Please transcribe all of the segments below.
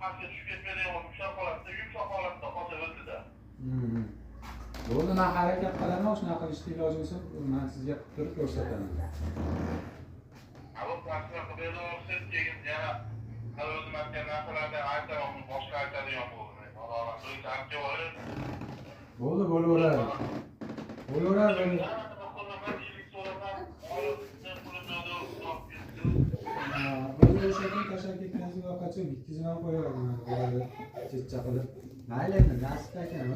Pastga tushib ketmaydigan bo'lib yumshoq holatda, yumshoq holatda qolsa o'zida. Bo'ldi, men harakat qilaman, shunaqa qilishni iloji bo'lsa, men sizga qilib turib ko'rsataman. Avval tavsiya qilib beraversangiz, keyin yana hali o'zim aytgan narsalarni aytaman, uni boshqa aytadigan bo'ldim. Bo'ldi, bo'laveradi. Bo'laveradi. O'zi o'sha kun tashlab ketganingizga qachon bitkazib ham qo'yardim, chechcha qilib. Mayli endi, nasib ekan.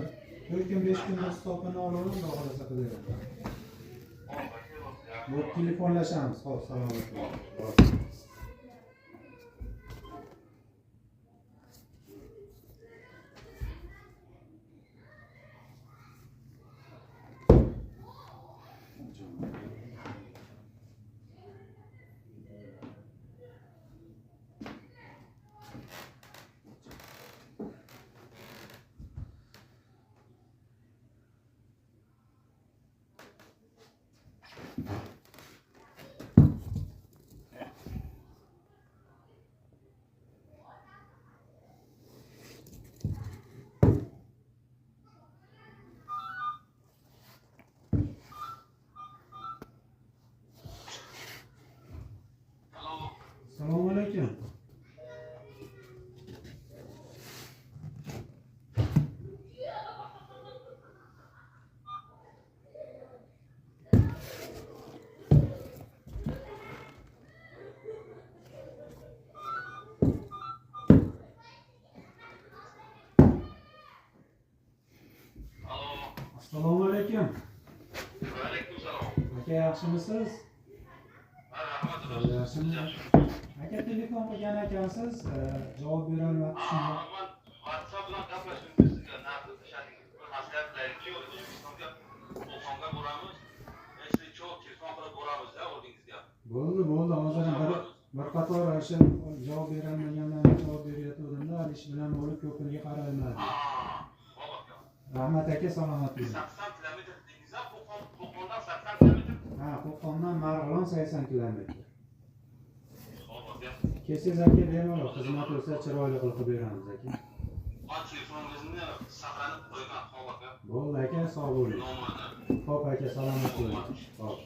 Bir 4 kun 5 kun hisobini olaman, xudo xohlasa qilib beraman. Bu telefonlashamiz. Xo'p, salomat bo'ling. Assalomu alaykum. Assalomu alaykum. Va alaykum-salom. Aka, yaxshimisiz? Ha, rahmat. Yaxshimi? Aka, telefon qilgan ekansiz, javob berolmabdi shunga. WhatsApp bilan gaplashdim sizga, narsa tashladingiz. Bir maslahat beraylikchi, O'zbekistonga, Qo'qonga boramiz. Endi cho'q telefon qilib boramiz-da oldingizga. Bo'ldi, bo'ldi. Hozir bir qator o'sha javob berolmaganlarga javob berayotgandim-da, hali ish bilan bo'lib ko'piniga qaralmadi. Rahmat aka, salomat bo'ling. 80 kilometr dedingiz-a, Qo'qon, Qo'qondan 80 kilometr. Ha, Qo'qondan Marg'ilon 80 kilometr. Xo'p, aka. Kelsangiz aka bemalol xizmat bo'lsa chiroyli qilib beramiz aka. Man telefoningizni saqlanib qo'ygan, xo'p aka. Bo'ldi aka, sog' bo'ling. Xo'p aka, salomat bo'ling. Xo'p.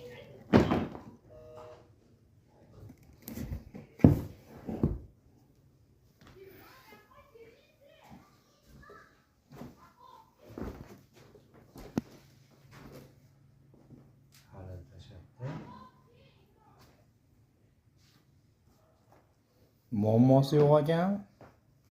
Muammosi yo'q ekan.